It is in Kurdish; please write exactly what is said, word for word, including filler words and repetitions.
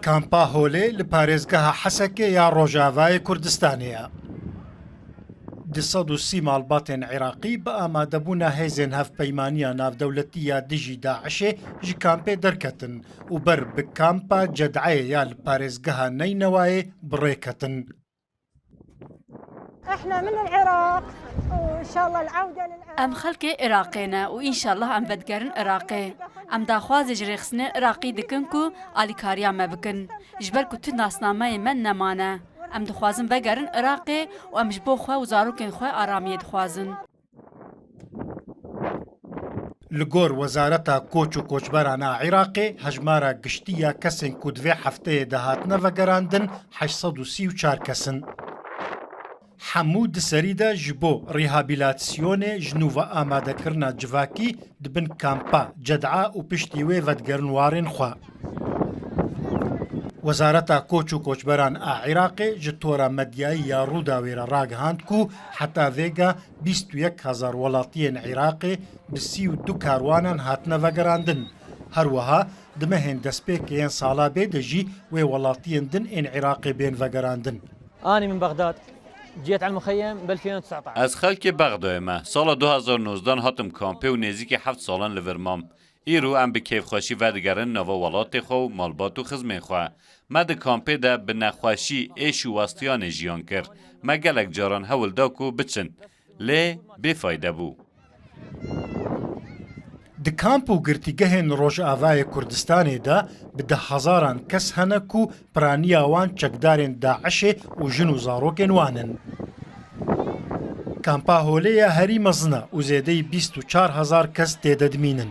Kampa Holê li parêzgeha Hesekê ya Rojavayê Kurdistanê ye. Du sed û sî malbatên Iraqî bi amadebûna hêzên hevpeymaniya navdewletî ya dijî DAIŞê ji kampê derketin û ber bi kampa Ced'eyê ya li parêzgeha Neynewayê bi rê ketin. احنا من العراق وان شاء الله العوده للعراق. Em xelkê Iraqê ne û înşallah em vedigerin Iraqê. Em daxwazê ji rêxistinên Iraqî dikin ku alîkariya me bikin. Ji ber ku tu nasnameyê me nemane. Em dixwazin vegerin Iraqê û em ji bo xwe û zarokên xwe aramiyê dixwazin. Li gor Wezareta Koç û Koçberan a Iraqê, hejmara giştî ya kesên ku di vê hefteyê de hatine vegerandin heşt sed û sî û çar kes in. Hemû di serî de ji bo rehabilitasyonê ji nû ve amadekirina civakî di bin kampa Ced'a û piştî wê vedigerin warên xwe. Wezareta Koç û Koçberan a Iraqê ji tora medyayî ya Rûdawê re ragihand ku heta vêga bîst û yek hezar welatiyên Iraqê bi sî û du karwanan hatine vegerandin. Her wiha di mehên destpêkê yên sala bê de jî wê welatiyên din ên Iraqê bên vegerandin. أنا من بغداد، جيت على المخيم ب ألفين وتسعطعش. Ez xelkê Bexdayê me. Sala du hezar nozdeh hatim kampê û nêzîkî heft salan li vir mam. Îro em bi kêfxweşî vedigerin nava welatê xwe û malbat û xizmên xwe. Me di kampê de bi nexweşî, êş û westiyanê jiyan kir. Me gelek caran hewl da ku biçin. Lê bêfayde bû. Di kamp û girtîgehên Rojavayê Kurdistanê de bi dehhezaran kes hene ku piraniya wan çekdarên DAIŞê û jin û zarokên wan in. Kampa Holê ya herî mezin e û zêdeyî bîst û çar hezar kes tê de dimînin.